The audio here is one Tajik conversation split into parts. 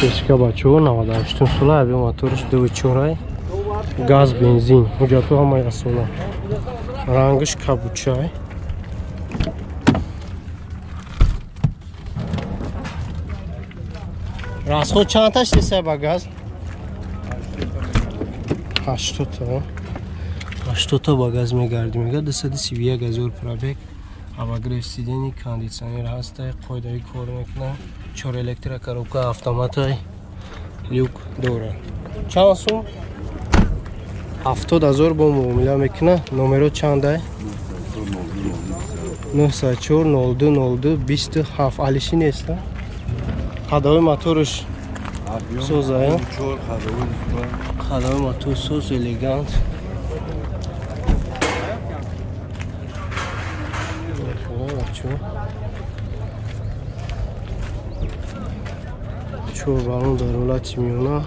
Пешка бачаҳо 98 сола, объем моториш 2.4, газ, бензин, ҳуҷҷатҳо ҳамаи асола. Рангаш кабучай. Расход чанд та шидесай ба газ? 80 та. 80 та ба газ мегардӣ, мега 231 ҳазор пробег. Обогрев сидений, кондитсионер ҳастай, қоидаи кор мекунад. 4 электро коробка автоматай, люк дорад. Чанд сум? 70 ҳазор бо муомила мекунад. Номеро чандай? 904 02 02 27. Алиши неста? Ходовой моторш соза, ходовой мотор соз, элегант. Чор балон дар ҳолати миёна.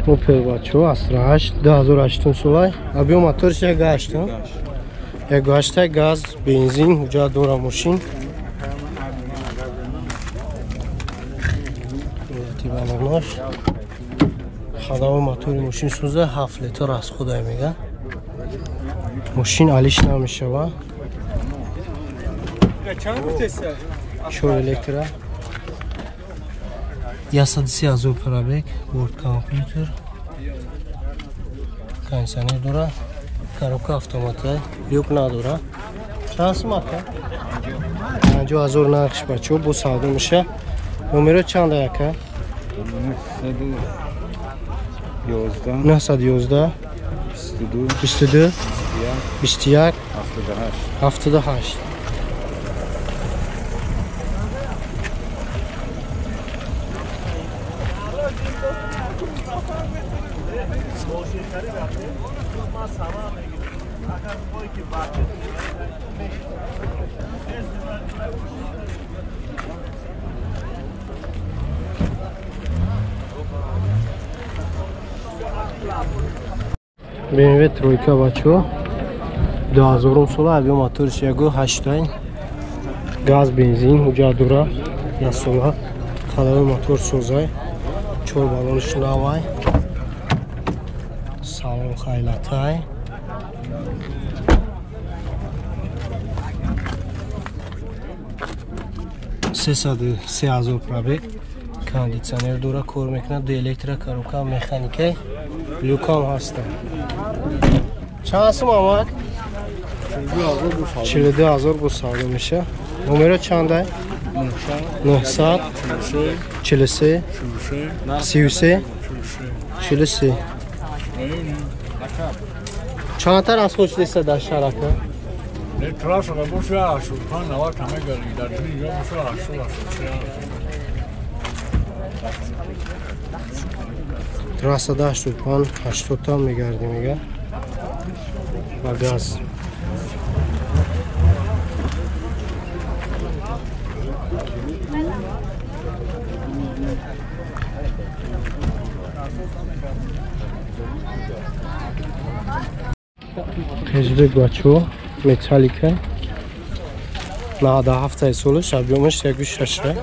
Опел бачаҳо Астра 8 2008 солай. Объем моторш 1.8. 1.8 газ, бензин, ҳуҷҷат дора мошин. Балонаш. Ходовой мотори мошин сӯза 7 литр аз худай мега. Мошин алиш намешава. 4 электро. 130 ҳазор пробег, борт компютер, кондитсионер дора, коробка автомата, люк надора. Чанд сум ака? 50 ҳазор нархш бачаҳо, бо савдо меша. Номеро чанд ака? 911 22 21 78. BMW тройка бачаҳо 2000 сола, объем моториш 1.8, газ, бензин, ҳуҷҷат дора, 1 сола, ходовой мотор созай, 4 балониш навай, салон хайлатай. Се ҳазор пробег, кондитсионер дора, кор мекунад, ду электро коробка, механикай, люкам ҳаста. Чанд сум амак? 42 ҳазор бо савдо меша. Номеро чандай? 900 43 33 43. Чандта расход шудеста дар шаҳр ака? Трассада 85 80 та мегардӣ мега. Ба газ. Хешбек бачаҳо металлика 97 солаш, объемаш 1.6,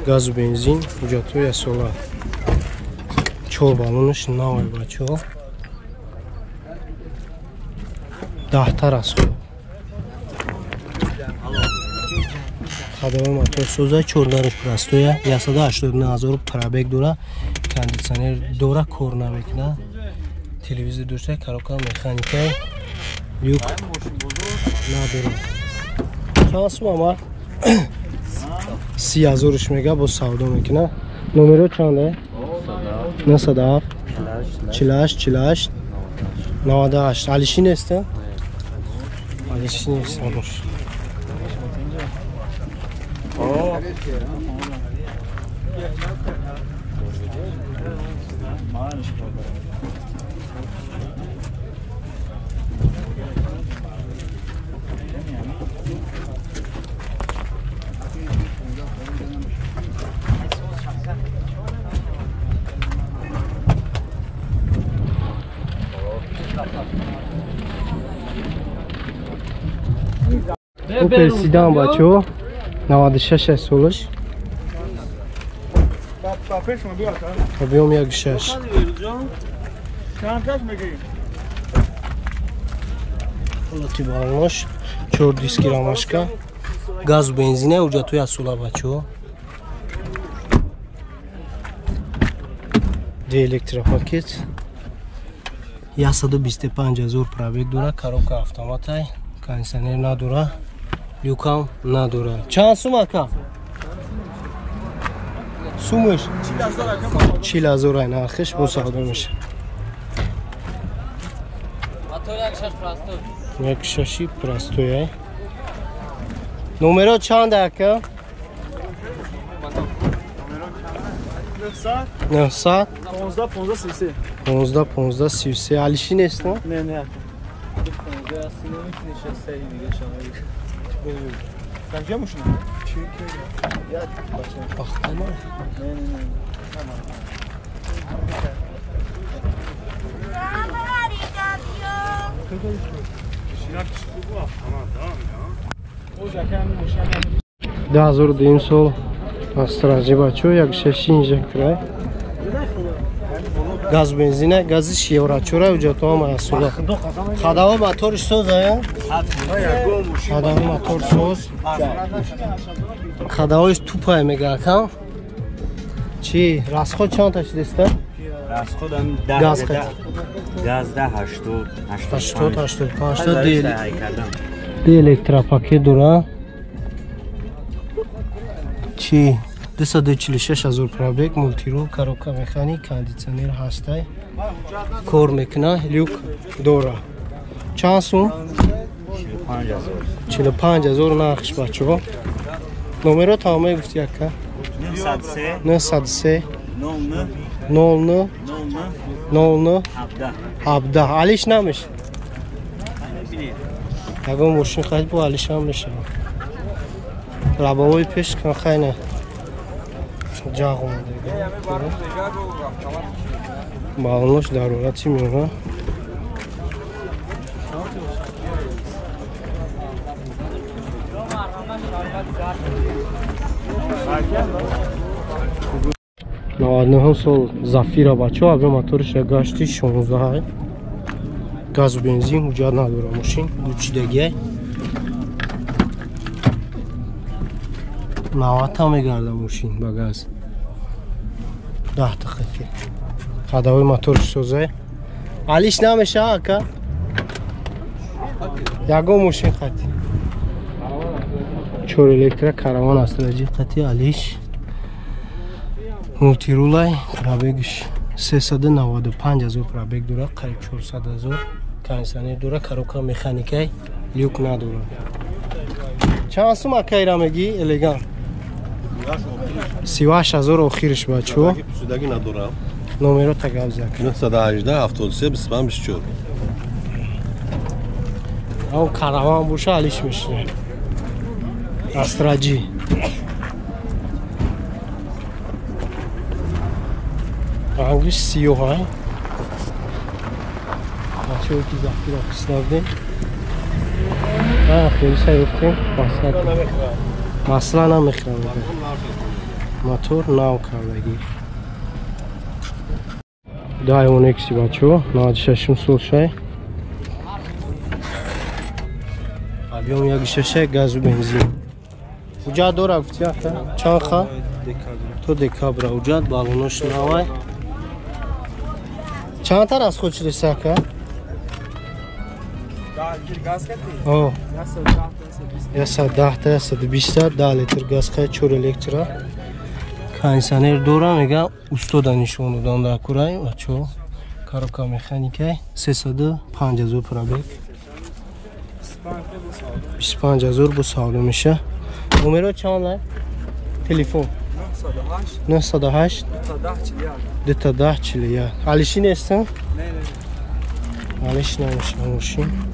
газу бензин, ҳуҷҷатҳои 1 сола. 4 балонаш навай бачаҳо. 10 та расход. Ходовой мотор соза, 4 дараш простоя, 189 ҳазор пробег дора, кондитсионер дора, кор намекунад. Телевизор дошта, коробка механика, люк надора. Чанд сум ама? 30 ҳазорш мега, бо савдо мекунад. Номеро чанда? 907 48 48 98. Алиши неста? Алиши нест. Опел седан бачо 96 солаш. Объем 1,6. Ҳолати балонош 4 диски рамашка. Газу бензина ҳуҷҷатҳои асола бачо. Д электропакет 125 000 пробег дора, коробка автоматай, кондиционер надора, люкам надора. Чанд сум ака? Сумаш 40 000 ай нархиш бо савдо меша. Як шаши простой ай. Номеро чанд ака? 900 15 15 33. 15 15 33. Алиши нест, не? Не, не. 15 аст, намекунӣ 63 дига шама. Канҷа мошина? Як бача. Пахтама? Не, не, не. Даҳ ҳазору дуюм сол Астраҷи бачо, як шаши инжекторай. Газ бензина, гази еврочора, ҳуҷҷатҳоам асола. Хадаво моториш соз ая? Хадаво мотор соз. Хадавоиш тупай мега акам. Чи, расход чанд та шидеста? Расход газ газ 80 80 85 та ди электропакет дора. Чи 246 000 пробег, мултирул, коробка механик, кондиционер ҳастай. Кор мекуна, люк дора. Чанд сум? 45 000 нархш бачо. Номеро тамоме гуфти ака? 903 09 09 17. Алиш намеш. Ягон мошин харид бо алиш ҳам мешавад. Лабовои пеш кан хайна. Ҷағ омада. Балонош дар ҳолати мева. Наваду нӯҳум сол Зафира бачо, авио моториш гашти 16. Газу бензин ҳуҷҷат надора мошин, гучидагиай. 90 мегарда мошин ба газ. 10 дақиқа. Хадавои моториш созай. Алиш намеша ака? Ягон мошин хати. 4 электро караван Астраҷи хати алиш. Мултирулай пробегш 395 000 пробег дора, қариб 400 000. Кондиционер дора, коробка механикай, люк надора. Чанд сум акайра мегӣ элегант? 38 000 охириш бачо. Пусудаги надорам. Номеро тагав зак. 918 73 25 24. Ав караван боша алиш мешина. Астраҷи. Рангиш сиёҳ ай. Бачаҳое ки Зафира писнавдем. Хеле сайёфтем. Масла намехӯрам. Мотор нав кардагӣ. Дайвон Экси бачо, 96 сол шай. Объем 1,6 газу бензин. Ҳуҷҷат дора гуфти ака? Чанд ха? То декабра ҳуҷҷат, балонош навай. Чанд та расход шудест ака? О. 110 та 120 та 10 литр газ хай 4 электро. Кондиционер дора, мега устода нишон додан дар курай бачо. Коробка механикай 305 000 пробег. 25 000 бо савдо меша. Номеро чанд ай? Телефон 908 210 41. Алиши нест? Не, не. Алиш намеша мошин.